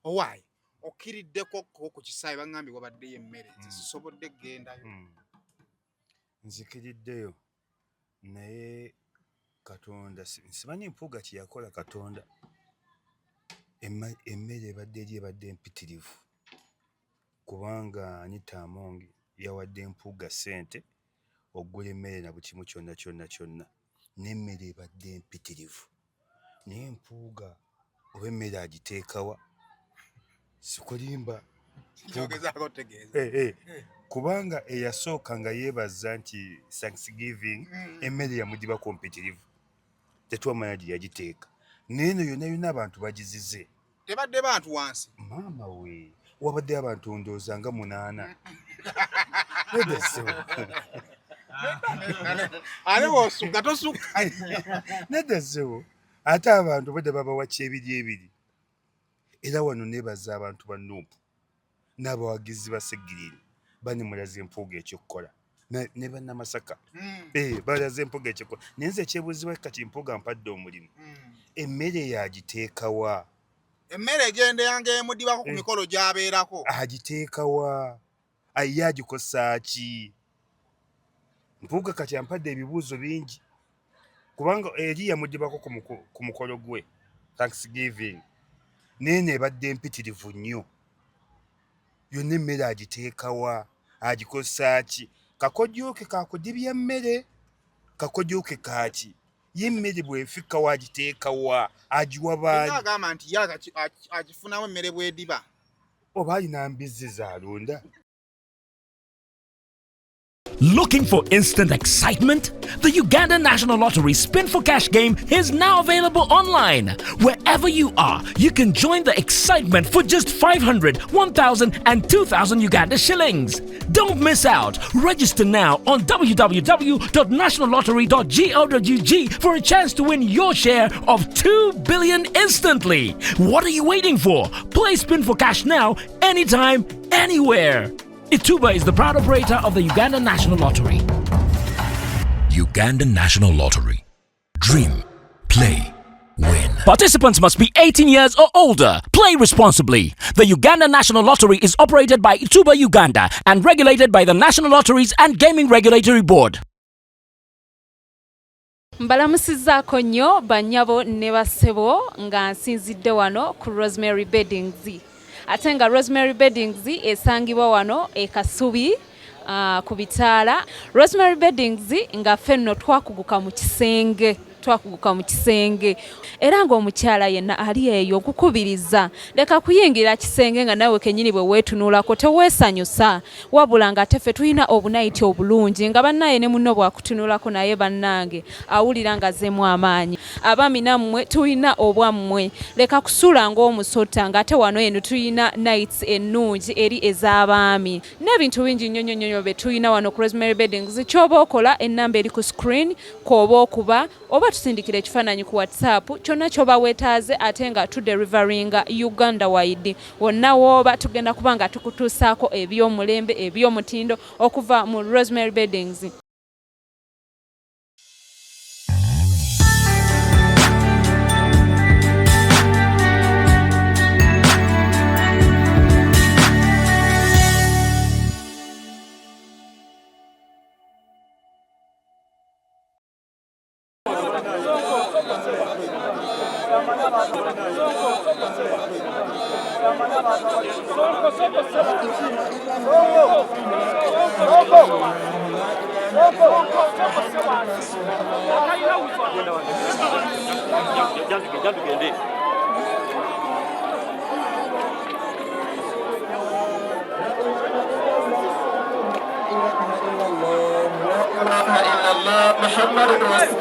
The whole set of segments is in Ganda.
Owaaye okkiriddeko ko ku kisaawe, baŋŋambye wabaddeyo emmere, nze sisobodde kugendayo. Nzikiriddeyo, naye Katonda simanyi Mpuuga kye yakola. Katonda, emmere ebadde eri ebadde mpitirivu, kubanga Anita Among yawadde Mpuuga ssente okugula emmere na buli kimu kyonna kyonna kyonna, n'emmere ebadde mpitirivu. Naye Mpuuga oba emmere agiteekawa? Sikulimba. Kyogezaako otegeeza? Kubanga eyasooka nga yeebaza nti Thanksgiving, emmere yamugibako mpitirivu, tetwamanya gye yagiteeka. Naye eno yonna yonna abantu bagizize. Tebadde bantu wansi? Maama we, wabadde abantu ndowooza nga munaana. Nedda ssebo. Ate bw'osukka tosukka. Nedda ssebo, ate abantu badde babawa kyebiri ebiri. Era wano neebaza abantu ba NUP n'abawagizi ba Segirini banimulaza Empuuga ekyokukola ne bannamasaka. Balaze Empuuga ekyokukola, naye nze ekyebuuzibwa kati, Mpuuga mpadde omulimu, emmere yagiteekawa? Emmere egenda yange emudibako ku mikolo gy'abeerako. Agiteekawa? Ye agikosa ki? Mpuuga kati ampadde ebibuuzo bingi, kubanga eri yamugibako ku mukolo gwe Thanksgiving, naye nebadde empitirivu nnyo. Yonna emmere agiteekawa? Agikosa ki? Kakodyoke kakudibya mmere, kakodyoke kaki? Ye emmere bw'efikkawo agiteekawa? Agiwa baani? Agamba nti ye agifunamu emmere bw'ediba. Oba alina mbizzi z'alunda? Looking for instant excitement? The Uganda National Lottery Spin for Cash game is now available online. Wherever you are, you can join the excitement for just 500, 1,000, and 2,000 Uganda shillings. Don't miss out. Register now on www.nationallottery.go.ug for a chance to win your share of 2 billion instantly. What are you waiting for? Play Spin for Cash now, anytime, anywhere. Ituba is the proud operator of the Uganda National Lottery. Uganda National Lottery. Dream, play, win. Participants must be 18 years or older. Play responsibly. The Uganda National Lottery is operated by Ituba Uganda and regulated by the National Lotteries and Gaming Regulatory Board. Mbalamusizzaako nnyo bannyabo ne bassebo, nga nsinzidde wano ku Rosemary Beddings, ate nga Rosemary Beddings esangibwa wano e Kasubi, ku bitaala. Rosemary Beddings, nga ffe nno twakuguka mu kisenge, twakuguka mu kisenge, era ng'omukyala yenna ali eyo nkukubiriza, leka kuyingira kisenge nga naawe kennyini bwe weetunulako teweesanyusa, wabula ng'ate ffe tulina obunayiti obulungi nga bannaye ne munno bwakutunulako naye bannange awulira nga azzeemu amaanyi. Abaami nammwe tulina obwammwe, leka kusula ng'omusota, ng'ate wano eno tulina nights ennungi eri ez'abaami n'ebintu bingi nnyo nnyo nnyo bye tulina wano ku Rosemary Beddings. Ky'oba okola, ennamba eri ku screen kw'oba okuba, oba tusindikira ekifaananyi ku WhatsApp, kyonna ky'oba weetaaze, ate nga tudeliveringa Uganda wide. Wonna wooba tugenda kuba nga tukutuusaako ebyomulembe, ebyomutindo okuva mu Rosemary Beddings. محمد رسول.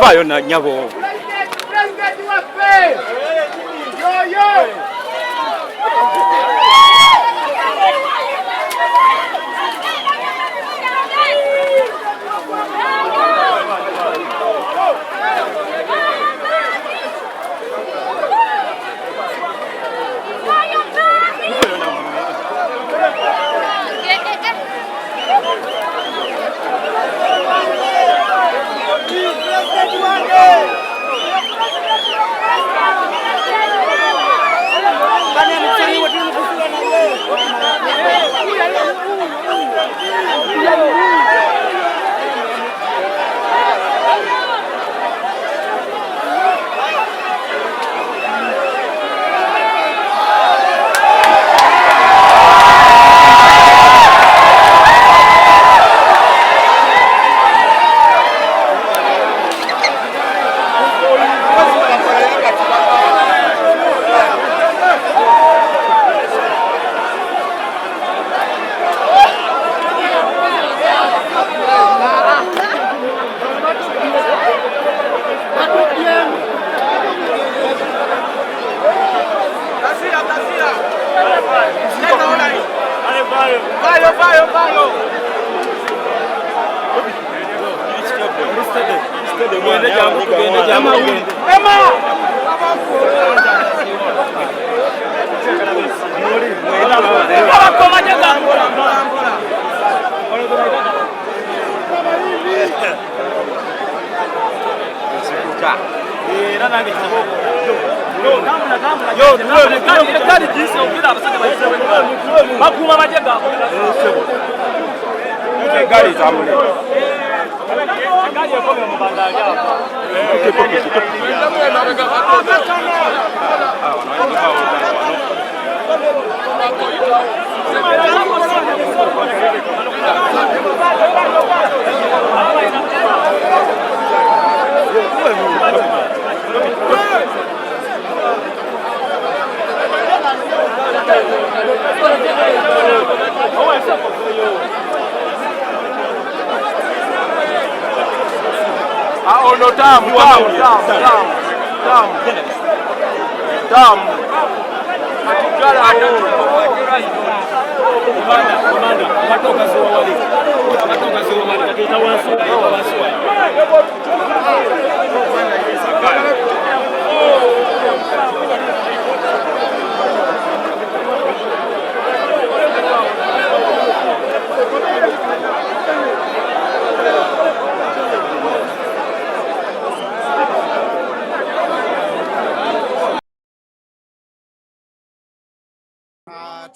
Vaayo na nyabo.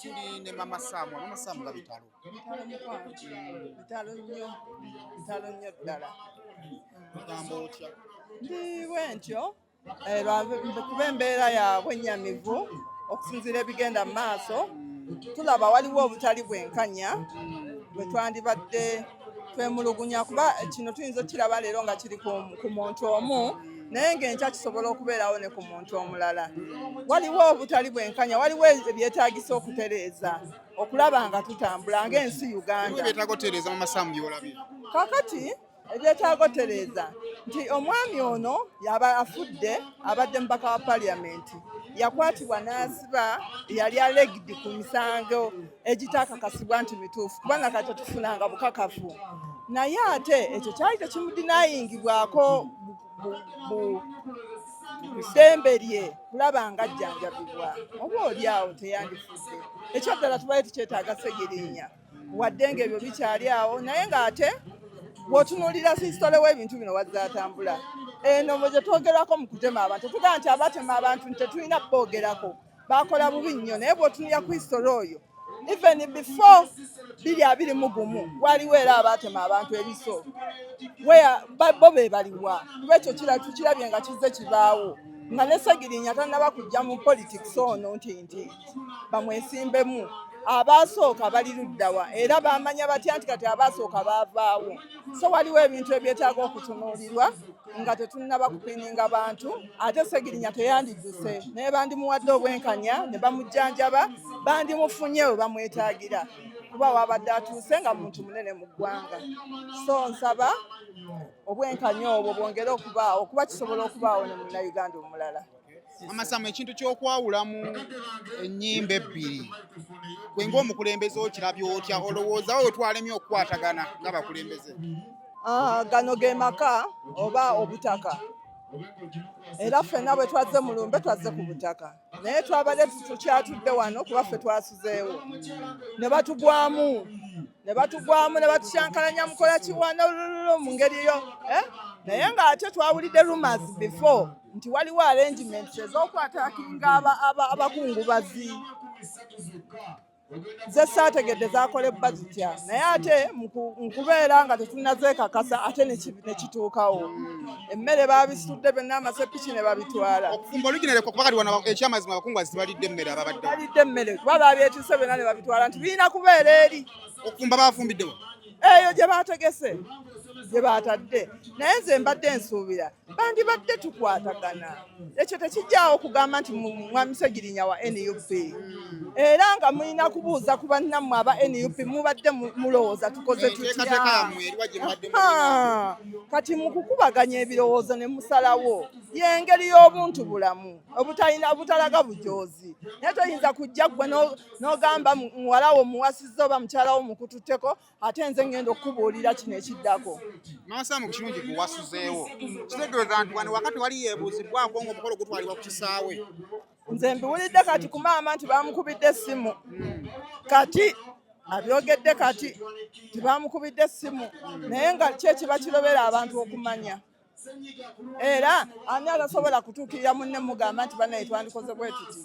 Tuli ne Mama Sam, Mama Sam nga bitalo. Bitalo nnyo, bitalo nnyo ddala. Ogamba otya? Ndi bwentyo kuba embeera yaabwe ennyamivu okusinziira ebigenda mu maaso, tulaba waliwo obutali bwenkanya bwe twandibadde twemulugunya, kuba kino tuyinza okukiraba leero nga kiri ku muntu omu, naye ng'enkya kisobola okubeerawo ne ku muntu omulala. Waliwo obutali bwenkanya, waliwo ebyetaagisa okutereeza okulaba nga tutambula ng'ensi Uganda. Ebyetaaga otereeza Mama Sam by'olabye? Kaakati ebyetaaga otereeza nti omwami ono yaba afudde, abadde mubaka wa parliament, yakwatibwa n'asiba, yali alleged ku misango egitakakasibwa nti mituufu, kuba nakati tetufunanga bukakafu, naye ate ekyo kyali tekimudinayingibwako ddembe lye kulaba nga ajjanjabibwa, oba oli awo teyandifudde. Ekyaddala tubaye tukyetaaga Ssegirinya, wadde ng'ebyo bikyali awo, naye ng'ate bw'otunuulira sisitole w'ebintu bino wazze atambula. Eno mwe gye twogerako mu kutema abantu, tetugamba nti abatema abantu tetulina boogerako, baakola bubi nnyo, naye bw'otunuulira ku hisitole oyo, even before 2021 waliwo era abaatema abantu ebiso, bo be baliwa, kuba ekyo tukirabye nga kizze kibaawo, nga ne Ssegirinya tannaba kujja mu politics ono nti bamwesimbemu. Abaasooka bali luddawa era bamanya batya nti kati abaasooka baavaawo. So waliwo ebintu ebyetaaga okutunuulirwa nga tetunnaba kupininga bantu, ate Ssegirinya teyandidduse, naye bandimuwadde obwenkanya ne bamujjanjaba, bandimufunye we bamwetaagira, kuba wabadde atuuse nga muntu munene mu ggwanga. So nsaba obwenkanya obwo bwongere okubaawo, kuba kisobola okubaawo ne Munnayuganda omulala. Amasamu ekintu ky'okwawulamu ennyimba ebbiri gwe ng'omukulembeze okirabye otya olowooza we twalemye okukwatagana ng'abakulembeze? Ah, gano ge maka oba obutaka era ffenna bwe twazze mu lumbe twazze ku butaka naye twabadde tukyatudde wano kuba ffe twasuzeewo ne batugwamu ne batugwamu ne batukyankalanya mukola kiwana mu ngeri yo eh? Naye ng'ate twawulidde rumors before nti waliwo arrangements ez'okwatakinga abakungubazi ze saategedde zakolebwa zitya naye ate mu kubeera nga tetunnazeekakasa ate ne kituukawo emmere baabisitudde byonna amasepiki ne babitwala. Okufumba oluginere kuba kati wano ekyamazima abakungubazi balidde emmere ababadde balidde emmere kuba babyetisse byonna ne babitwala nti birina kubeera eri. Okufumba bafumbiddewo eyo gye baategese gye baatadde naye nze mbadde nsuubira bandibadde tukwatagana ekyo tekijjaawo kugamba nti mwami Ssegirinya wa NUP era nga mulina kubuuza ku bannammwe aba NUP mubadde mulowooza tukoze tutya kati mu kukubaganya ebirowoozo ne musalawo y'engeri y'obuntu bulamu obutalina obutalaga bujoozi naye toyinza kujja ggwe n'ogamba muwala wo muwasizza oba mukyala wo mukututteko ate nze ngenda okukubuulira kino ekiddako. Mansaamu kirungi gwe wasuzeewo kitegeeza nti wano wakati wali yeebuuzibwako ng'omukolo gutwalibwa ku kisaawe. Nze mbiwulidde kati ku maama nti baamukubidde essimu kati abyogedde kati tibamukubidde essimu naye nga ki ekiba kirobera abantu okumanya era ani atasobola kutuukirira munne mugamba nti bannaye twandikoze bwe tuti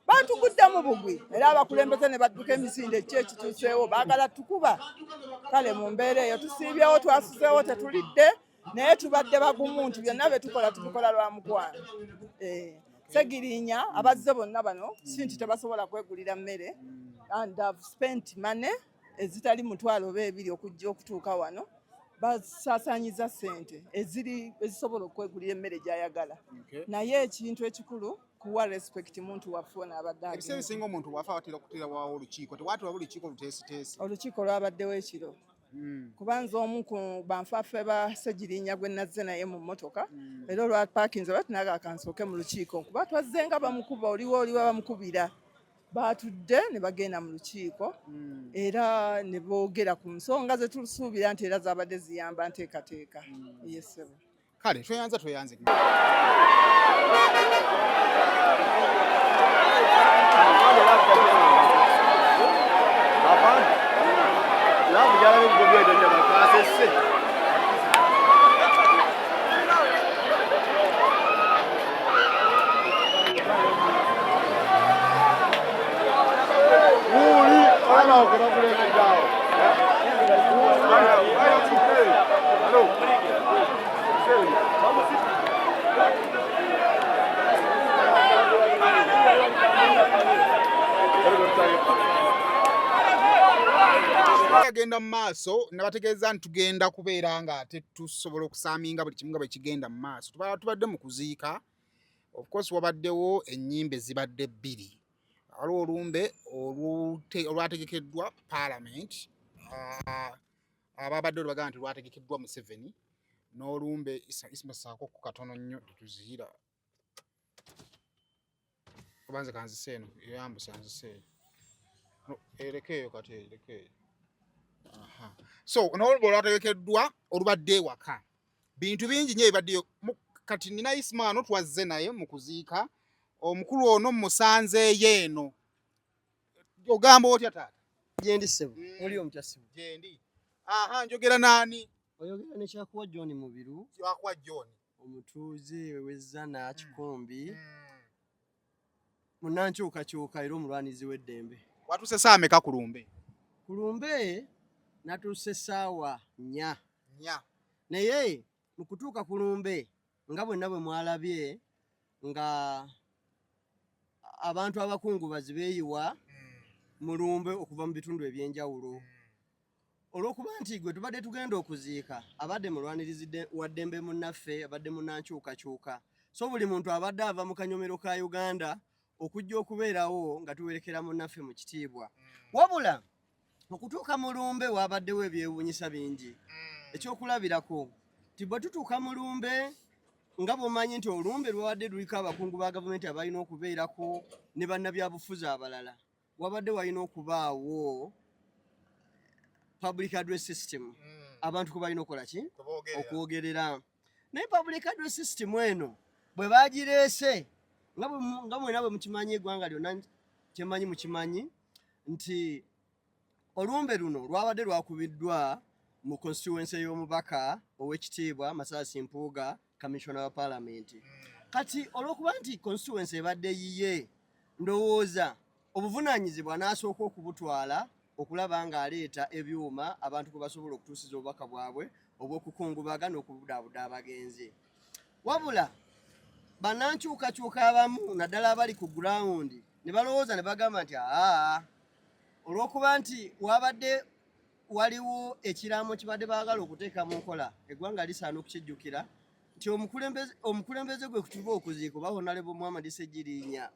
batuguddemu bugwi era abakulembeze ne badduka emisinde ki ekituuseewo baagala tukuba kale mu mbeera eyo tusiibyewo twasuzeewo tetulidde naye tubadde bagumu nti byonna bye tukola tubikola lwa mukwano. Eh, Segirinya abazze bonna bano si nti tebasobola kwegulira mmere and have spent money ezitali mutwalo oba ebiri okujja okutuuka wano basaasaanyiza ssente eziri ezisobola okwegulira emmere gy'ayagala naye ekintu ekikulu kuwa respect muntu waffe ono abadde ebiseera ebisinga omuntu wafa watera okutera waawo olukiiko tewaatula olukiiko luteesiteesi olukiiko lwabaddewo ekiro kuba nze omu ku banfaafe ba Ssegirinya gwe nazze naye mu mmotoka era olwa paakinze bati naga akansooke mu lukiiko kuba twazzenga bamukuba oliwo oliwo bamukubira baatudde ne bagenda mu lukiiko era ne boogera ku nsonga ze tusuubira nti era zaabadde ziyamba nteekateeka yesebo. Kale tweyanza tweyanze. Agenda mu maaso nabategeeza nti tugenda kubeera nga ate tusobola okusaaminga buli kimu nga bwe kigenda mu maaso. Tubadde mu kuziika, of course wabaddewo ennyimba ezibadde bbiri. Waliwo olumbe olwategekeddwa Parliament, ababadde olubagamba nti lwategekeddwa Museveni, n'olumbe Isma saako ku katono nnyo tetuziyira. Obanze kanzise eno, eyambusa nzise eyo. Ereke eyo kati ereke eyo. So n'olumbe olwategekeddwa olubadde ewaka. Bintu bingi nnyo ebibaddeyo. Kati nina Isma ano twazze naye mu kuziika. Omukulu ono mmusanzeeyo eno. Ogamba otya taata? Gyendi ssebo. Oli omutya ssebo? Gyendi. Aha, njogera naani? Oyogera ne Kyakuwa John Mubiru. Kyakuwa John. Omutuuze w'Ezzana Kikumbi. Munnankyukakyuka era omulwanirizi w'eddembe. Watuuse ssaawa meka ku lumbe? Ku lumbe natuuse ssaawa 4. 4. Naye mu kutuuka ku lumbe nga bwenna bwe mwalabye nga abantu abakungubazi beeyiwa mu lumbe okuva mu bitundu eby'enjawulo. Olw'okuba nti gwe tubadde tugenda okuziika abadde mulwanirizi wa ddembe munnaffe, abadde munnankyukakyuka. So buli muntu abadde ava mu kanyomero ka Uganda okujja okubeerawo nga tuwerekera munnaffe mu kitiibwa. Wabula okutuuka mu lumbe waabaddewo ebyewuunyisa bingi. Ekyokulabirako nti bwe tutuuka mu lumbe Nga bw'omanyi nti olumbe lwabadde luliko abakungu ba gavumenti abalina okubeerako ne bannabyabufuzi abalala, wabadde walina okubaawo public address system abantu kwe balina okukola ki? Okwogerera. Naye public address system eno bwe bagireese, nga mwena bwe mukimanyi, eggwanga lyonna kyemanyi mukimanyi nti olumbe luno lwabadde lwakubiddwa mu constituency y'omubaka ow'ekitiibwa Mathias Mpuuga, commissioner wa parliament. Kati olw'okuba nti constituency ebadde yiye, ndowooza obuvunaanyizibwa n'asooka okubutwala okulaba ng'aleeta ebyuma abantu kwe basobola okutuusiza obubaka bwabwe obw'okukungubaga n'okubudaabuda abagenzi. Wabula bannankyukakyuka abamu naddala abali ku ground ne balowooza ne bagamba nti aa, olw'okuba nti wabadde waliwo ekiraamo kibadde baagala okuteeka mu nkola, eggwanga lisaana okukijjukira nti omukulembeze gwe kutuva okuziika oba Honorable Muhammad Ssegirinya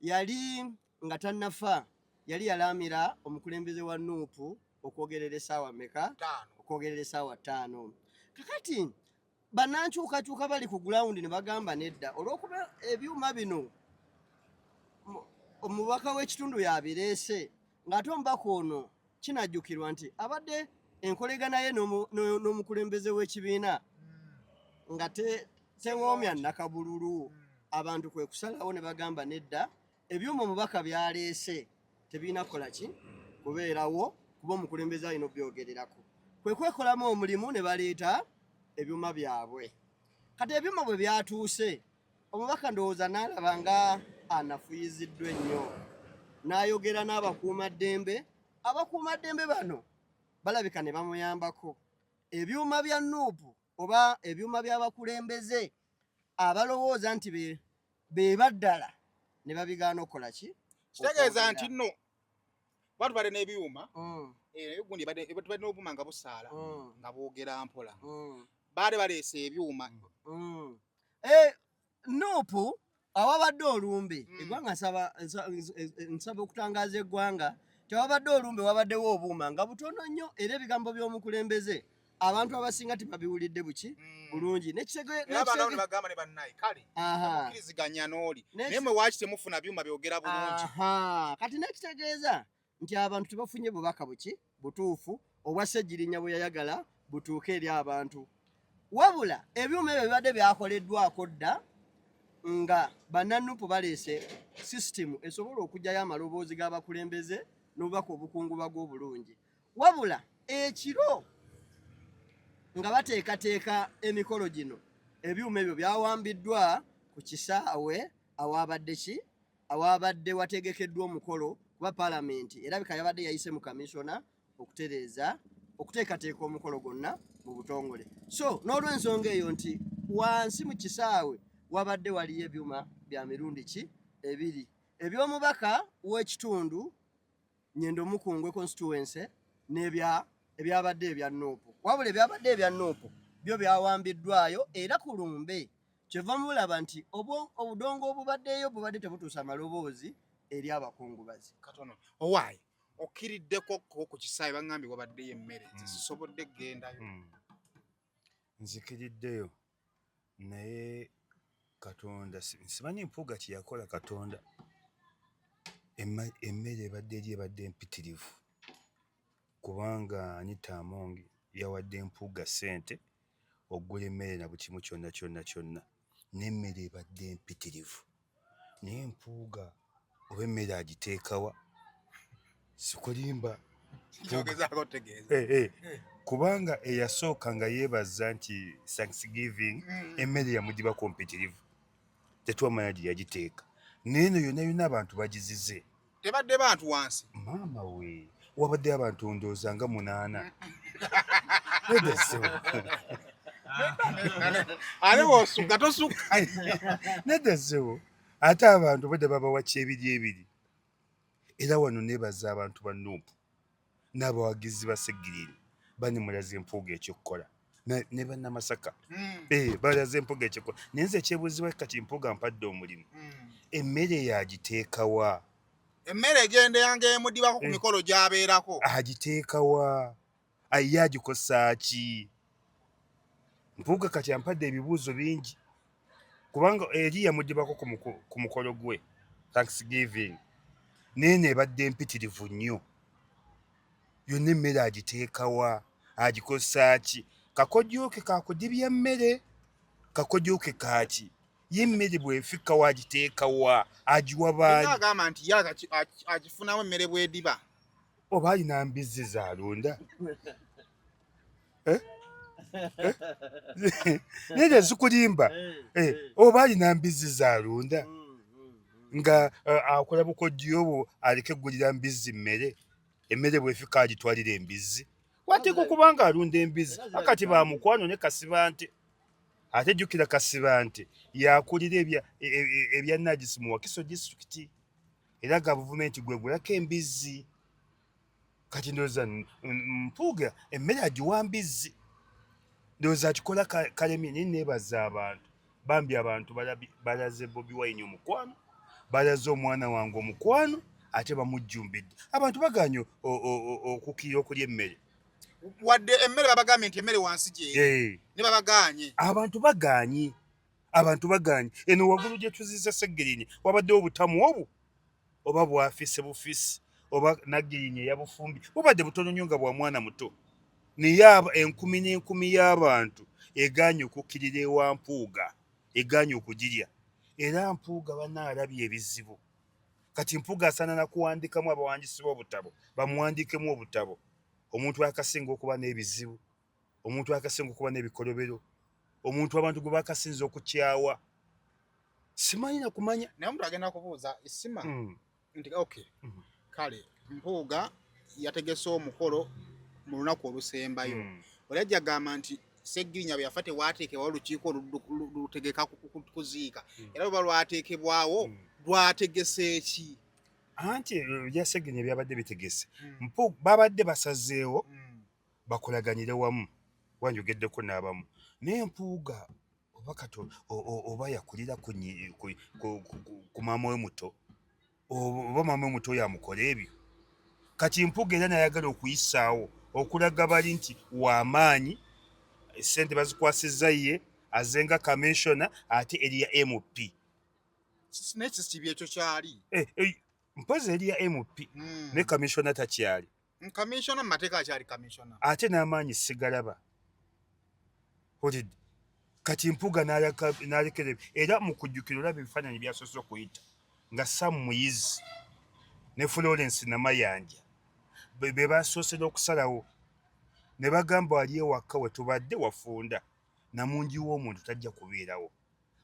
yali nga tannafa yali yalaamira omukulembeze wa NUP okwogerera essaawa meka? Okwogerera essaawa 5. Kakati bannankyukakyuka bali ku ground ne bagamba nedda, olw'okuba ebyuma bino omubaka w'ekitundu yabireese, ng'ate omubaka ono kinajjukirwa nti abadde enkolegana ye n'omukulembeze w'ekibiina nga tewoomya nnakabululu. Abantu kwe kusalawo ne bagamba nedda, ebyuma omubaka byaleese tebirina kukola ki? Kubeerawo, kuba omukulembeze alina okubyogererako. Kwe kwekolamu omulimu ne baleeta ebyuma byabwe. Kati ebyuma bwe byatuuse, omubaka ndowooza n'alaba nga anafuyiziddwa ennyo, n'ayogera n'abakuumaddembe. Abakuumaddembe bano balabika ne bamuyambako ebyuma bya NUP oba ebyuma by'abakulembeze abalowooza nti be baddala ne babigaana okukola ki? Kitegeeza nti nno kuba tubadde n'ebyuma egundi tubadde n'obuuma nga busaala nga bwogera mpola, baali baleese ebyuma. NUP awabadde olumbe, eggwanga nsaba okutangaza eggwanga tewabadde olumbe, wabaddewo obuuma nga butono nnyo, era ebigambo by'omukulembeze abantu abasinga tebabiwulidde buki bulungi. Bagamba ne bannaye kale okkiriziganya n'oli, naye mwe waaki temufuna byuma byogera bulungi? Kati nekitegeeza nti abantu tebafunye bubaka buki butuufu obwa Ssegirinya bwe yayagala butuuke eri abantu. Wabula ebyuma ebyo bibadde byakoleddwako dda nga bannanupu baleese sisitimu esobola okuggyayo amaloboozi g'abakulembeze n'obubaka obukungubaga obulungi. Wabula ekiro nga bateekateeka emikolo gino, ebyuma ebyo byawambiddwa ku kisaawe awabadde ki awabadde wategekeddwa omukolo, kuba paalamenti erabika yabadde yayise mu kamisona okutereeza okuteekateeka omukolo gwonna mu butongole. So n'olw'ensonga eyo nti wansi mu kisaawe wabadde waliyo ebyuma bya mirundi ki ebiri, eby'omubaka w'ekitundu Nyendo Mukungwe constituency n'ebya ebyabadde ebya NUP. Wabula ebyabadde ebya NUP byo byawambiddwayo, era ku lumbe kyeva mulaba nti obudongo obubaddeyo bubadde tebutuusa maloboozi eri abakungubazi. Katono owaayi okkiriddeko ko ku kisaawe, baŋŋambye wabaddeyo emmere, nze sisobodde kugendayo. Nzikiriddeyo, naye Katonda simanyi Mpuuga kye yakola Katonda. Emmere ebadde eri ebadde mpitirivu, kubanga Anita Among yawadde Mpuuga ssente okugula emmere na buli kimu kyonna kyonna kyonna, n'emmere ebadde mpitirivu. Naye Mpuuga oba emmere agiteekawa? Sikulimba. Kyogezaako otegeeza. Kubanga eyasooka nga yeebaza nti Thanksgiving, emmere yamugibako mpitirivu, tetwamanya gye yagiteeka. Naye eno yonna yonna abantu bagizize. Tebadde bantu wansi. Maama we, wabadde abantu ndowooza nga 8. Nedda ssebo. Ate bw'osukka tosukka. Nedda ssebo, ate abantu obwedda babawa kyebiri ebiri. Era wano neebaza abantu ba NUP n'abawagizi ba Ssegirinya banimulaze Mpuuga ekyokukola ne bannamasaka balaze Mpuuga ekyokukola. Naye nze ekyebuuzibwa, kati Mpuuga mpadde omulimu, emmere yagiteekawa? Emmere egenda yange emudibako ku mikolo gy'abeerako. Agiteekawa? Ye agikosa ki? Mpuuga kati ampadde ebibuuzo bingi. Kubanga eri yamudibako ku mukolo gwe Thanksgiving, naye ebadde empitirivu nnyo. Yonna emmere agiteekawa, agikozesa ki? Kakodyo ke kakudibya mmere, kakodyo ke kaaki? Ye emmere bw'efikkawo agiteekawa, agiwa baani? Agamba nti ye agifunamu emmere bw'ediba. Oba alina mbizzi z'alunda? Eh? Eh? Naye tezikulimba. Eh, oba alina mbizzi z'alunda nga akola bukodyo obwo aleke kugulira mbizzi mmere, emmere bw'efika agitwalira embizzi. Wateekwa okuba nga alunda embizzi. Akati ba mukwano ne Kasibante. Ate jjukira Kasibante yakulira ebya Nagisi mu Wakiso disitulikiti, era gavumenti gwegulako embizzi. Kati ndowooza Mpuuga emmere agiwa mbizzi, ndowooza akikola kalemye. Naye neebaza abantu bambi, abantu balaze Bobi Wine omukwano, balaze omwana wange omukwano, ate bamujjumbidde. Abantu baganye okukkirira okulya emmere, wadde emmere babagambye nti emmere wansi gyeri, ne babaganye. Abantu baganye, abantu baganye. Eno waggulu gye tuziza Ssegirinya wabaddewo obutamu obwo, oba bwafise bufisi, oba Naggirinya eyabufumbi, bubadde butono nnyo nga bwa mwana muto. Naye enkumi n'enkumi y'abantu egaanye okukkirira ewa Mpuuga, egaanye okugirya. Era Mpuuga banaalabye ebizibu. Kati Mpuuga asaana nakuwandikamu, abawandiisi b'obutabo bamuwandiikemu obutabo, omuntu akasinga okuba n'ebizibu, omuntu akasinga okuba n'ebikolobero, omuntu abantu gwe bakasinza okukyawa. Simanyi nakumanya. Naye omuntu agenda kubuuza Isima nti okay, kale Mpuuga yategese omukolo mu lunaku olusembayo, oli ajja gamba nti Ssegirinya bwe yafa tewateekebwawo olukiiko lutegeka kuziika, era luba lwateekebwawo lwategese ki? Anti ebya Ssegirinya byabadde bitegese, babadde basazeewo bakolaganyire wamu, wanjogeddeko n'abamu. Naye Mpuuga oba kato oba yakulira ku maama we muto, oba maama we muto yamukola ebyo. Kati Mpuuga era nayagala okuyisaawo okulaga bali nti w'amaanyi, sente bazikwasizza ye, azenga commissioner ate eri ya MP. N'ekisibi ekyo kyali Mpozi eri ya MP ne commissioner takyali. Commissioner mu mateeka akyali commissioner. Ate n'amaanyi sigalaba. Olidde. Kati Mpuuga n'alekera, era mu kujjukira olaba ebifaananyi byasoose okuyita nga Sam Muyizi ne Florence Namayanja be basoose n'okusalawo ne bagamba wali ewaka we tubadde wafunda namungi w'omuntu tajja kubeerawo.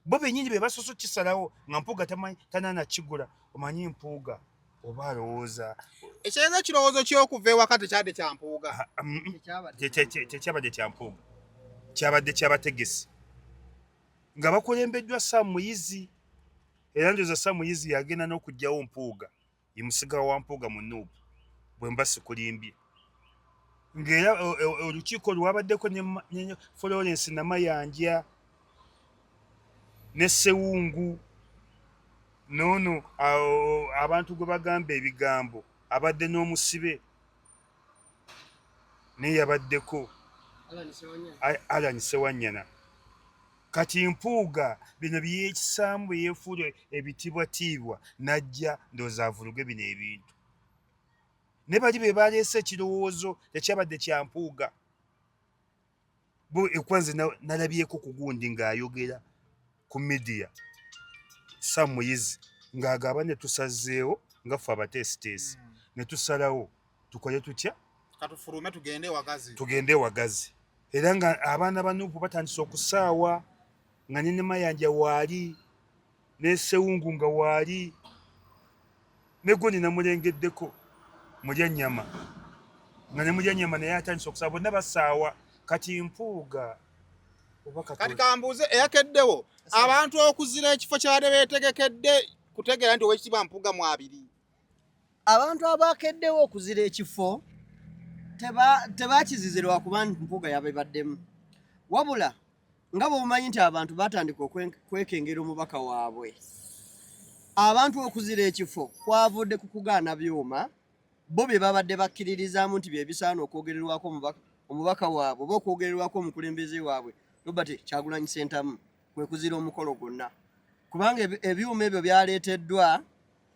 Bo bennyini be basoose okukisalawo nga Mpuuga tanaana kigula. Omanyi Mpuuga oba alowooza Ekyenza ekirowoozo ky'okuva ewaka tekyadde kya Mpuuga. Tekyabadde kya Mpuuga, kyabadde kyabategesi nga bakulembeddwa Sam Muyizi. Era ndowooza Sam Muyizi yagenda n'okugyawo Mpuuga, ye musiga wa Mpuuga mu NUP, bwe mba sikulimbye. Ng'era olukiiko lwabaddeko ne Florence Namayanja ne Ssewungu n'ono abantu gwe bagamba ebigambo, abadde n'omusibe naye yabaddeko Allan Ssewanyana. Kati Mpuuga bino byekisaamu bwe yeefuula ebitiibwatiibwa n'ajja ndowooza avuluge bino ebintu. Ne bali be baleese ekirowoozo tekyabadde kya Mpuuga. Bo ekwanze nalabyeko ku gundi ng'ayogera ku media, Sam Muyizi ng'agamba ne tusazeewo nga ffe abateesiteesi ne tusalawo tukole tutya, katufulume tugende ewagazi, tugende ewagazi. Era nga abaana ba NUP batandise okusaawa nga ne Namayanja waali ne Ssewungu nga waali ne gundi namulengeddeko mulya nnyama nga ne mulya nnyama naye atandise okusaawa, bonna basaawa. Kati Mpuuga oba kati kambuuze eyakeddewo abantu okuzira ekifo kyabadde beetegekedde kutegeera nti Oweekitiibwa Mpuuga mwabiri. Abantu abakeddewo okuzira ekifo tebakizize lwakuba nti Mpuuga yabebaddemu, wabula nga bw'omanyi nti abantu batandika okwekengera omubaka waabwe. Abantu okuzira ekifo kwavudde ku kugaana byuma bo bye babadde bakkiririzaamu nti bye bisaana okwogererwako omubaka waabwe oba okwogererwako omukulembeze waabwe Robert Kyagulanyi Ssentamu. Kwe kuzira omukolo gwonna, kubanga ebyuma ebyo byaleeteddwa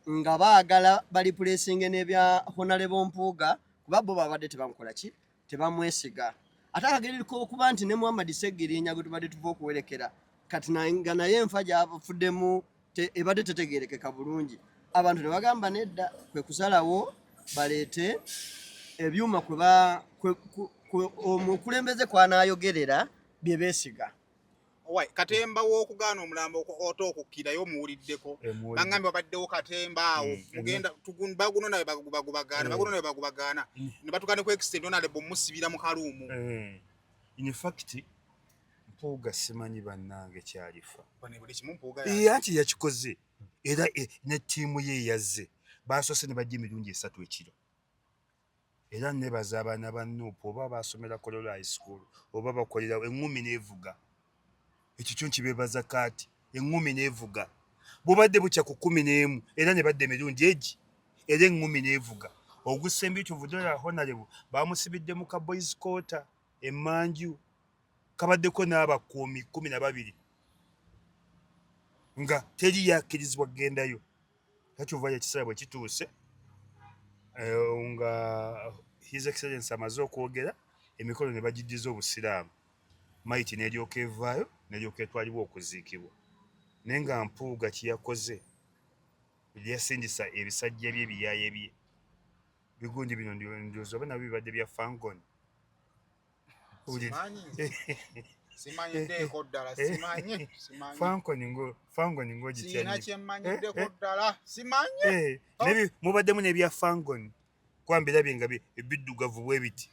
nga baagala balipulesinge n'ebya Honalebo Mpuuga, kuba bo babadde tebamukola ki, tebamwesiga. Ate akageri k'okuba nti ne Muhammad Ssegirinya gwe tubadde tuva okuwerekera kati nga naye enfa gy'afuddemu ebadde tetegeerekeka bulungi, abantu ne bagamba nedda, kwe kusalawo baleete ebyuma omukulembeze kw'anaayogerera bye beesiga. Owai, katemba w'okugaana omulambo ota okukkirayo omuwuliddeko. Bangambye wabaddewo katemba awo. Mugenda bagunona be bagubagaana, bagunona be bagubagaana. Ne batuuka ne ku extent Honorable musibira mu kaluumu. In fact, Mpuuga simanyi bannange kyalifa. Bano buli kimu Mpuuga Anti yakikoze era ne ttiimu ye yazze. Basoose ne bajja emirundi 3 ekiro. Era nebaza abaana ba Nup oba basomera Kololo High School oba bakolera eŋŋumi n'evuga. Ekyo kyo nkibeebaza kaati, eŋŋumi n'evuga. Bubadde bukya ku 11 era ne badda emirundi egi era eŋŋumi n'evuga. Ogusembye kyovudde olaba Honorable bamusibidde mu ka boys quarter emmanju, kabaddeko n'abakuumi 12 nga teri yakkirizibwa kugendayo. Era kyova ekiseera bwe kituuse nga His Excellency amaze okwogera, emikolo ne bagiddiza Obusiraamu, mayiti n'eryoka evaayo n'eryoka etwalibwa okuziikibwa. Naye nga Mpuuga kye yakoze, yasindisa ebisajja bye ebiyaaye bye bigundi bino, ndowooza oba nabyo bibadde bya Fangon. Simanyiddeeko ddala, simanyi, simanyi. Fangon ng'ogitya Sirina nnyo. kye mmanyiddeko ddala, simanyi. Mubaddemu n'ebya Fangon, kuba mbirabye nga biddugavu bwe biti.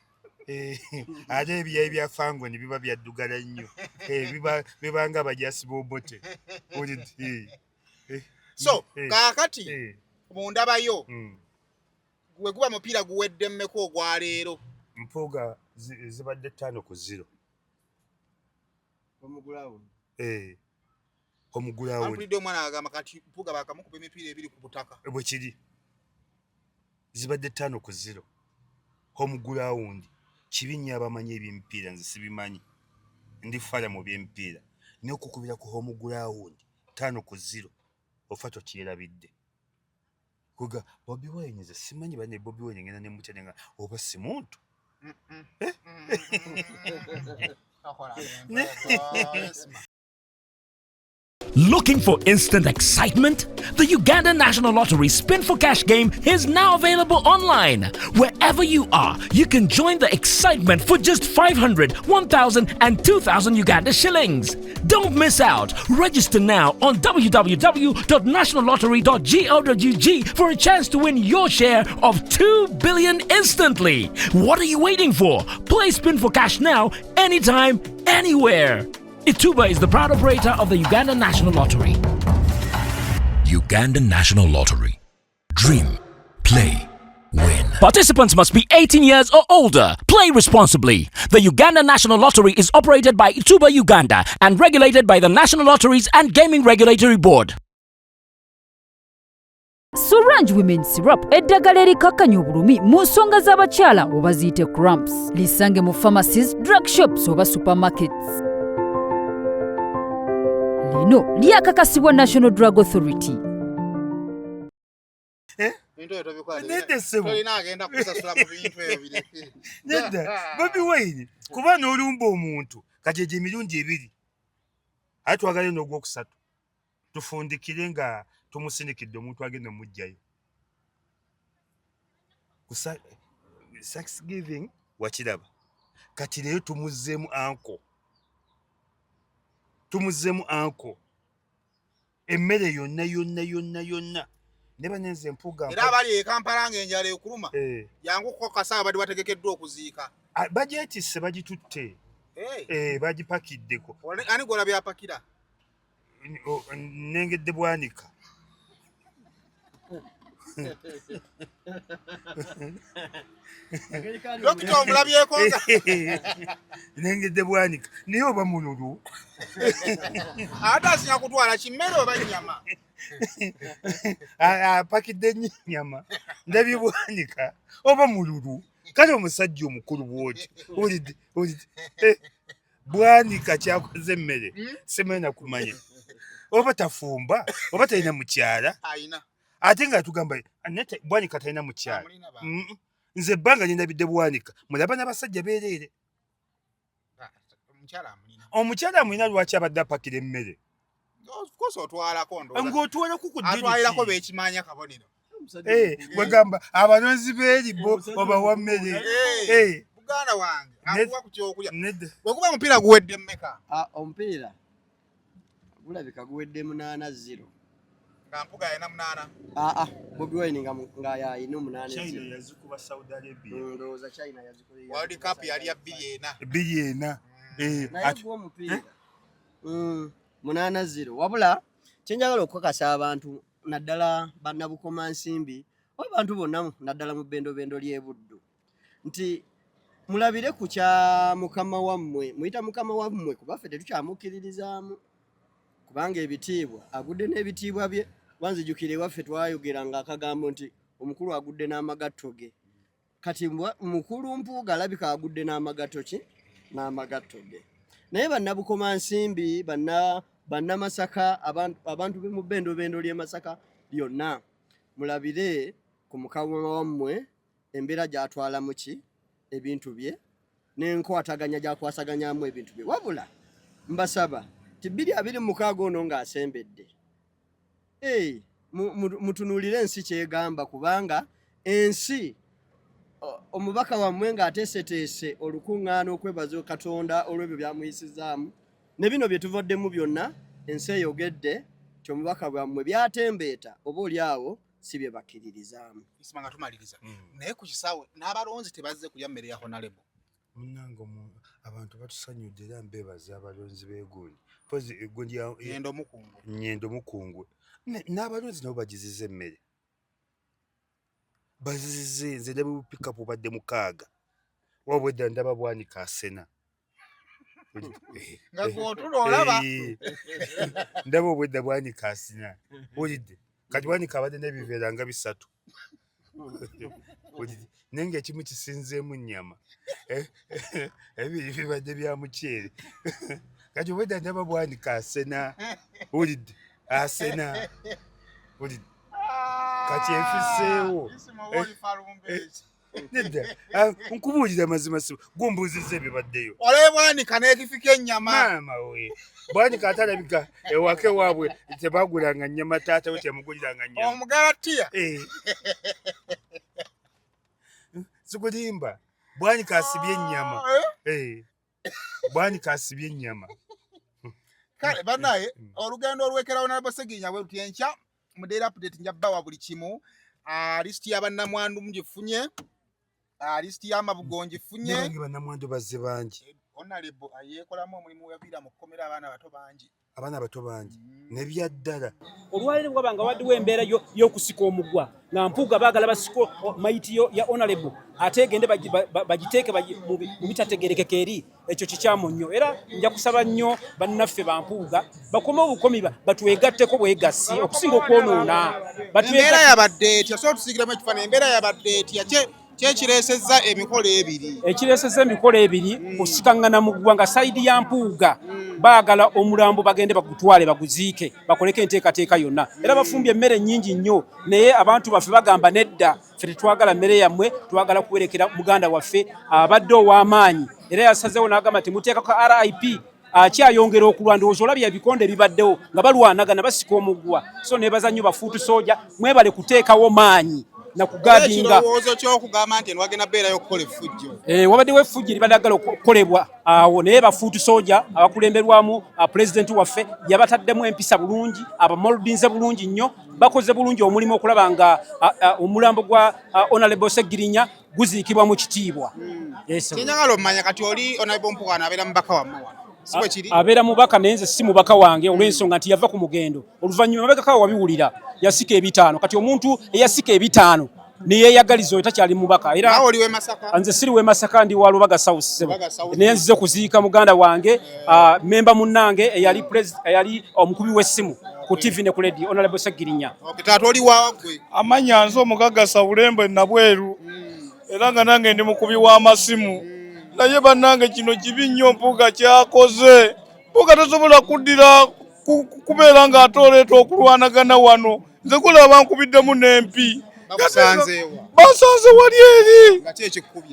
Ate ebyayi bya Fangon biba byaddugala nnyo. Biba nga abajaasi b'Obote. So, kaakati, mu ndabayo, gwe guba mupiira guwedde mmeka ogwaleero? Mpuuga zibadde 5-0. Omugulawundi. Omugulawundi. Ampulidde omwana agamba kati Mpuuga baakamukuba emipiira 2 ku butaka. Bwe kiri. Zibadde 5-0. Omugulawundi. Kibi nnyo abamanyi eby'emipiira, nze sibimanyi. Ndi fala mu by'emipiira. Naye okukubira ku home ground 5-0 ofa tokyerabidde. Kuga Bobi Wine nze simanyi bane Bobi Wine ngenda ne mutya nga oba si muntu. Looking for instant excitement? The Uganda National Lottery Spin for Cash game is now available online. Wherever you are, you can join the excitement for just 500, 1,000 and 2,000 Uganda shillings. Don't miss out. Register now on www.nationallottery.go.ug for a chance to win your share of 2 billion instantly. What are you waiting for? Play Spin for Cash now, anytime, anywhere. Ituba is the proud operator of the Uganda National Lottery. Uganda National Lottery. Dream, play, win. Participants must be 18 years or older. Play responsibly. The Uganda National Lottery is operated by Ituba Uganda and regulated by the National Lotteries and Gaming Regulatory Board. Sorange Women Syrup, eddagala erikakkanya obulumi mu nsonga z'abakyala oba ziyite cramps. Lisange mu pharmacies, drug shops oba supermarkets. Lino lyakakasibwa National Drug Authority. Nedda ssebo. Tolina agenda kusasula mu bintu ebyo bireke. Nedda, Bobi Wine kuba n'olumba omuntu kati egyo emirundi 2. Ate twagala n'ogwokusatu. Tufundikire nga tumusindikidde omuntu agenda omuggyayo. Ku Thanksgiving wakiraba. Kati leero tumuzzeemu anko. Tumuzzeemu anko. Emmere yonna yonna yonna yonna. Ne banenze Mpuuga Era abali e Kampala ng'enjala ekuluma, jangu kukakasa abadde bategekeddwa okuziika. Bagyetisse, bagitutte. Bagipakiddeko. Ani gw'olabye apakira? Nnengedde Bwanika. Dokita omulabyeko nga Nnengedde Bwanika. Naye oba mululu. Ate asinga kutwala kimmere oba nnyama? Apakidde nnyo ennyama. Ndabye Bwanika oba mululu. Kale omusajja omukulu bw'oti. Owulidde, owulidde. Bwanika kyakoze emmere hmm? Simanyi nakumanya oba tafumba oba talina mukyala ate nga atugamba Bwanika talina mukyala. Nze ebbanga lyendabidde Bwanika mulaba n'abasajja beereere. Omukyala amulina, lwaki abadde apakira emmere? Ng'otwalako ku atwalirako bekimanya kabonero. Eh, gwegamba abalonzi beeri bo obawa mmere. Eh, eh. Muganda wange akuwa ku kyokulya bwekuba omupiira guwedde mmeka? Ah, omupiira gulabika guwedde 8-0. Nga Mpuga yalina 8. Aa ah, ah, Bobi Wine nga yalina 8. China yazikuba Saudi Arabia. Ndowooza China yazikuba. World Cup yali ya 24. 24. Naye gwo omupiira 8-0. Wabula kyenjagala okukakasa abantu naddala bannabukomansimbi oba abantu bonna naddala mu bendobendo ly'e Buddu nti mulabire ku kya mukama wammwe, muyita mukama wammwe kuba ffe tetukyamukkiririzaamu kubanga ebitiibwa agudde n'ebitiibwa bye. Wanzijukira ewaffe twayogeranga akagambo nti omukulu agudde n'amagatto ge. Kati mukulu Mpuuga alabika agudde n'amagatto ki n'amagatto ge. Naye bannabukomansimbi, bannamasaka, abantu be mu bendobendo ly'e Masaka lyonna mulabire ku mukama wammwe embeera gy'atwalamu ki ebintu bye n'enkwataganya gy'akwasaganyamu ebintu bye. Wabula mbasaba nti 2026 ono ng'asembedde, hey, mutunuulire ensi kyegamba, kubanga ensi omubaka wammwe ng'ateeseteese olukuŋŋaana okwebaza Katonda olw'ebyo byamuyisizaamu ne bino bye tuvaddemu byonna, ensi eyogedde nti omubaka bwammwe byatembeeta oba oli awo si bye bakkiririzaamu. Isima nga tumaliriza naye ku kisaawe n'abalonzi tebazze kulya mmere ya Honorable. Munnange abantu batusanyudde era mbeebaza abalonzi b'egundi mpozi egundi ya Nyendo Mukungwe. Nyendo Mukungwe n'abalonzi nabo bagiziza emmere bazizize. Nze ndaba bupikapu badde 6 wabwedda ndaba Bwanika asena nga gw'otula olaba. Ndaba obwedda Bwanika asina wulidde. Kati Bwanika abadde n'ebiveera nga 3 naye ng'ekimu kisinzeemu nnyama, ebiri bibadde bya muceere. Kati obwedda ndaba Bwanika asena wulidde, asena wulidde. Kati enfiseewo nedda, nkubuulira amazima, si gumbuuzizza ebibaddeyo. Olaba Bwanika n'ekifika ennyama. Maama we Bwanika atalabika ewaka ewaabwe tebagulanga nnyama, taata we temuguliranga nnyama. Omugalatiya. Sikulimba, Bwanika asibye ennyama. Bwanika asibye ennyama. Kale bannaye, olugendo olwekerawo nalabo Segirinya bwe luti. Enkya mu daily update nja bbawa buli kimu. Lisiti y'abannamwandu mugifunye, lisiti y'amabugo ngifunye. Nange bannamwandu bazze bangi. Honorable yeekolamu omulimu, yaviira mu kkomera abaana bato bangi. Abaana bato bangi nebyaddala. Olwaleero bwaba nga waddiwo embeera y'okusika omugwa nga Mpuuga baagala basika mayiti ya Honorable ate egende bagiteeke mu bitategerekeka eri, ekyo kikyamu nnyo. Era nja kusaba nnyo bannaffe bampuuga bakome obukomi batwegatteko bwegassi okusinga okwonoona. Embeera yabadde etya? So tusigiramu ekifaananyi, embeera yabadde etya? Kyekireesezza emikolo ebiri? Ekireesezza emikolo ebiri kusikaŋŋana mu ggwanga. Side ya Mpuuga baagala omulambo bagende bagutwale baguziike bakoleko enteekateeka yonna, era bafumbye emmere nnyingi nnyo, naye abantu baffe bagamba nedda, ffe tetwagala mmere yammwe, twagala kuwerekera muganda waffe abadde ow'amaanyi. Era yasazeewo n'agamba nti muteekako RIP, akyayongera okulwa. Ndowooza olabye ebikonde ebibaddewo nga balwanagana basika omugwa. So nebaza nnyo bafuutu soja, mwebale kuteekawo maanyi nakugadinga. Ekirowoozo ky'okugamba nti wagenda beerayo okukola effujjo? Wabaddewo effujjo eribadde agala okukolebwa awo, naye bafuutu soja abakulemberwamu pulezidenti waffe yabataddemu empisa bulungi, abamoldinze bulungi nnyo, bakoze bulungi omulimu okulaba nga omulambo gwa Honorable Segirinya guziikibwa mu kitiibwa. Kyenjagala omanya kati oli Honorable Mpuuga abeera mubaka wammwe wano, si bwe kiri? Abeera mubaka, naye nze si mubaka wange olw'ensonga nti yava ku mugendo oluvannyuma mabegakawo wabiwulira yasika 500. Kati omuntu eyasika 500 neyeyagaliza oyo takyali mubaka. Era Nawe oli w'e Masaka? Nze siri w'e Masaka, ndi wa Lubaga South ssebo. Lubaga South. Naye nzize kuziika muganda wange, memba munnange eyali omukubi w'essimu ku TV ne ku radio, Honorable Segirinya. Okay, taata oli waawa ggwe? Amannya nze omugagga Sawulembo e Nabweru, era nga nange ndi mukubi w'amasimu. Naye bannange kino kibi nnyo Mpuuga kyakoze. Mpuuga tosobola kuddira kubeera ng'ate oleeta okulwanagana wano. Nze kulaba bankubiddemu n'empi. Basanze wali eri.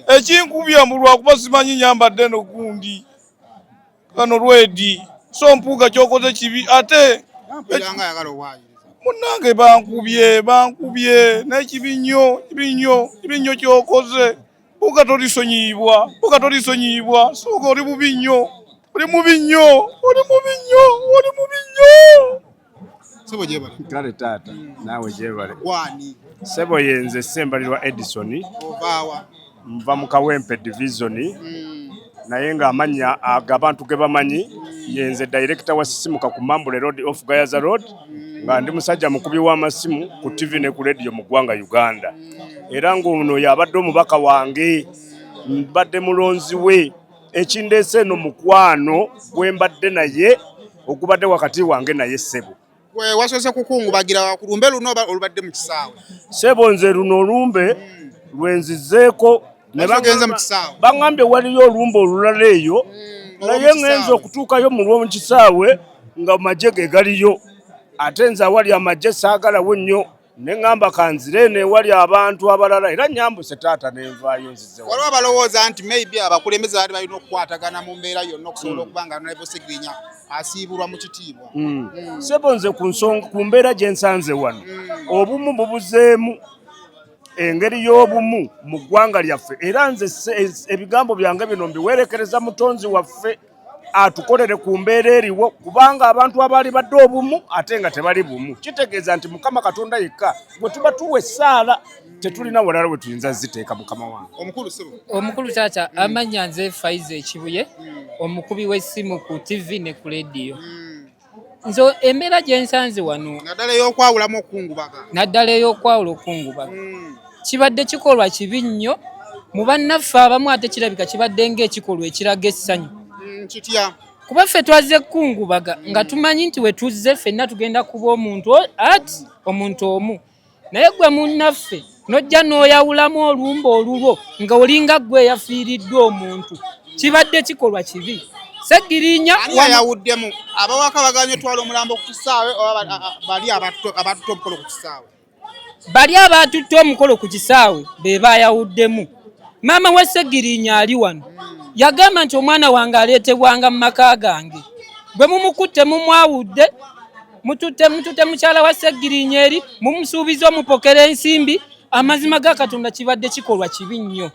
Ekinkubya mbu lwakuba simanyi nyambadde eno gundi. Kano lwedi. So Mpuuga kyokoze kibi ate munnange bankubye bankubye naye kibi nnyo kibi nnyo kibi nnyo kyokoze. Mpuuga tolisonyiyibwa Mpuuga tolisonyiyibwa sooka oli bubi nnyo oli mubi nnyo oli mubi nnyo oli mubi nnyo. Sebo gyebale. Kale taata naawe gyebale. Gwani? Sebo yenze Ssembalirwa Edison. Ovaawa? Nva mu Kawempe division naye ng'amannya ago abantu ge bamanyi yenze director wa Sisimuka ku Mambule Road off Gayaza Road nga ndi musajja mukubi w'amasimu ku TV ne ku radio mu ggwanga Uganda era ng'ono y'abadde omubaka wange mbadde mulonzi we ekindeese eno mukwano gwe mbadde naye ogubadde wakati wange naye ssebo. Gwe wasoose kukungubagira ku lumbe luno oba olubadde mu kisaawe? Ssebo nze luno olumbe lwenzizeeko ne Lwaki ogenze mu kisaawe? Baŋŋambye waliyo olumbe olulala eyo naye ŋŋenze okutuukayo mu lw'omu kisaawe nga magye ge galiyo ate nze awali amagye saagalawo nnyo ne ŋŋamba kanzire eno ewali abantu abalala era nnyambuse taata ne nvaayo nzize wano. Waliwo abalowooza nti maybe abakulembeze baali balina okukwatagana mu mbeera yonna okusobola okuba nga Honorable Ssegirinya asiibulwa mu kitiibwa. Ssebo nze ku nsonga ku mbeera gye nsanze wano obumu bubuzeemu engeri y'obumu mu ggwanga lyaffe era nze ebigambo byange bino mbiwerekereza mutonzi waffe atukolere ku mbeera eriwo kubanga abantu abaali badde obumu ate nga tebali bumu kitegeeza nti Mukama Katonda yekka gwe tuba tuwa essaala tetulina walala we tuyinza ziteeka Mukama wange. Omukulu ssebo. Omukulu taata amannya nze Faiza Ekibuye omukubi w'essimu ku TV ne ku leediyo. Nze embeera gye nsanze wano naddala ey'okwawulamu okukungubaga naddala ey'okwawula okukungubaga kibadde kikolwa kibi nnyo mu bannaffe abamu ate kirabika kibadde ng'ekikolwa ekiraga essanyu. Kitya? Kuba ffe twazze kukungubaga nga tumanyi nti we tuzze ffenna tugenda kuba omuntu ati omuntu omu naye gwe munnaffe n'ojja n'oyawulamu olumbe olulwo nga olinga ggwe eyafiiriddwa omuntu kibadde kikolwa kibi. Ssegirinya Ani yayawuddemu? Abawaka baganye otwala omulambo ku kisaawe oba bali abatutte omukolo ku kisaawe? Bali abatutte omukolo ku kisaawe be bayawuddemu. Maama wa Ssegirinya ali wano yagamba nti omwana wange aleetebwanga mu maka gange bwe mumukutte mumwawudde mututte mututte mukyala wa Ssegirinya eri mumusuubiza omupokera ensimbi. Amazima ga Katonda kibadde kikolwa kibi nnyo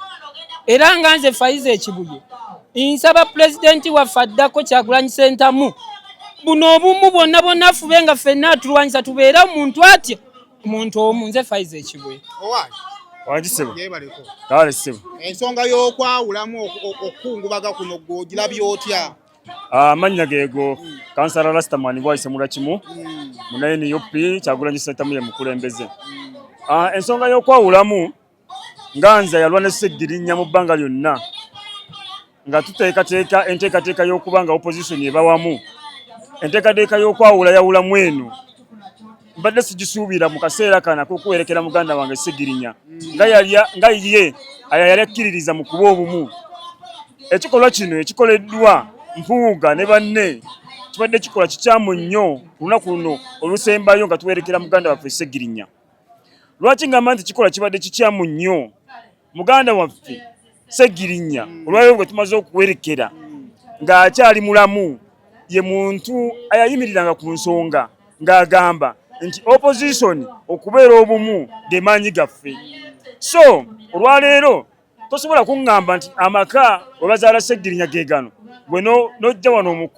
era nga nze Faiza Ekibuye nsaba pulezidenti waffe addako Kyagulanyi Ssentamu buno obumu bwonna bwonna afube nga ffenna atulwanyisa tubeere omuntu atya omuntu omu. Nze Faiza Ekibuye. Wangi ssebo. Kale ssebo. Ensonga y'okwawulamu okukungubaga kuno ggwe ogirabye otya? Amannya geego Kansala Rastaman Bwaise Mulakimu muna NUP Kyagulanyi Ssentamu ye mukulembeze. Ensonga y'okwawulamu nga nze yalwa ne Ssegirinya mu bbanga lyonna nga tuteekateeka enteekateeka y'okuba nga opposition eba wamu, enteekateeka y'okwawulayawulamu eno mbadde sigisuubira mu kaseera kano ak'okuwerekera muganda wange Ssegirinya nga ye yali akkiririza mu kuba obumu. Ekikolwa kino ekikoleddwa Mpuuga ne banne kibadde kikolwa kikyamu nnyo ku lunaku luno olusembayo nga tuwerekera muganda waffe Ssegirinya. Lwaki ngamba nti kikolwa kibadde kikyamu nnyo? Muganda waffe Ssegirinya olwaleero gwe tumaze okuwerekera ng'akyali mulamu ye muntu ayayimiriranga ku nsonga ng'agamba nti opposition okubeera obumu ge maanyi gaffe. So olwaleero tosobola kuŋŋamba nti amaka we bazaala Ssegirinya ge gano gwe n'ojja wano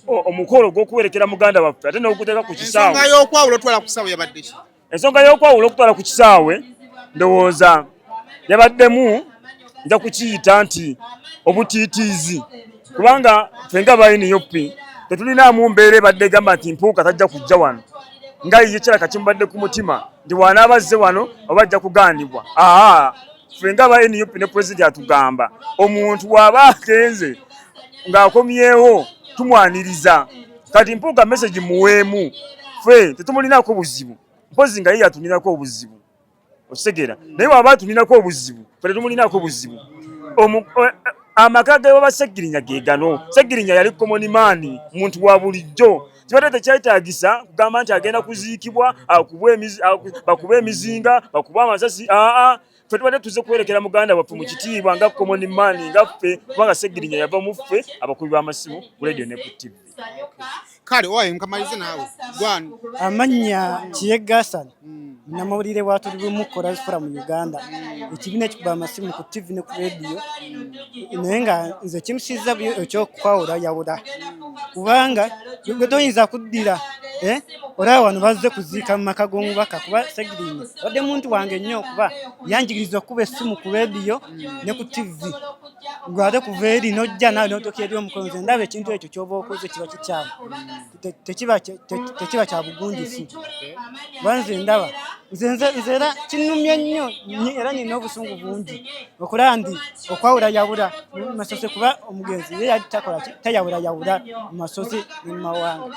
omukolo gw'okuwerekera muganda waffe ate n'oguteeka ku kisaawe. Ensonga y'okwawula otwala ku kisaawe yabadde ki? Ensonga y'okwawula okutwala ku kisaawe ndowooza yabaddemu nja kukiyita nti obutiitiizi kubanga ffe nga ba NUP tetulinaamu mbeera ebadde egamba nti Mpuuga tajja kujja wano nga ye kiraka kimubadde ku mutima nti wanaaba azze wano oba ajja kugaanibwa. Aa, ffe nga ba NUP ne pulezidenti atugamba omuntu w'aba agenze ng'akomyewo tumwaniriza. Kati Mpuuga message muweemu, ffe tetumulinaako buzibu mpozzi nga ye yatulinako obuzibu okitegeera, naye waba atulinako obuzibu ffe tetumulinaako buzibu. Amaka g'ewa Ssegirinya ge gano. Ssegirinya yali common man, muntu wa bulijjo. Kibadde tekyetaagisa kugamba nti agenda kuziikibwa, bakube emizinga, bakube amasasi. Aa, ffe tubadde tuze kwerekera muganda waffe mu kitiibwa nga common man nga ffe, kubanga Ssegirinya yava mu ffe abakubi b'amasimu ku radio ne ku TV. Kale owaye nkamalize naawe gwani. Amannya Kiyegga Hassan, munnamawulire wa Tuli Bumu Kola Forum Uganda, ekibiina ekikuba amasimu ku TV ne ku rediyo. Naye nga nze kimusiiza ekyokwawulayawula, kubanga gwe toyinza kuddira, eh, olaba wano bazze kuziika mu maka g'omubaka, kuba Segirinya abadde muntu wange nnyo, kuba yanjigiriza okukuba essimu ku rediyo ne ku TV. Gwe ate kuva eri n'ojja naawe n'otoka eri omukono, nze ndaba ekintu ekyo ky'oba okoze kiba kikyamu, tekiba kya bugunjufu, kuba nze ndaba nze era kinnumye nnyo, era nina obusungu bungi okulaba ndi okwawulayawula mu masoso, kuba omugenzi ye yali takola tayawulayawula mu masozi ne mu mawanga.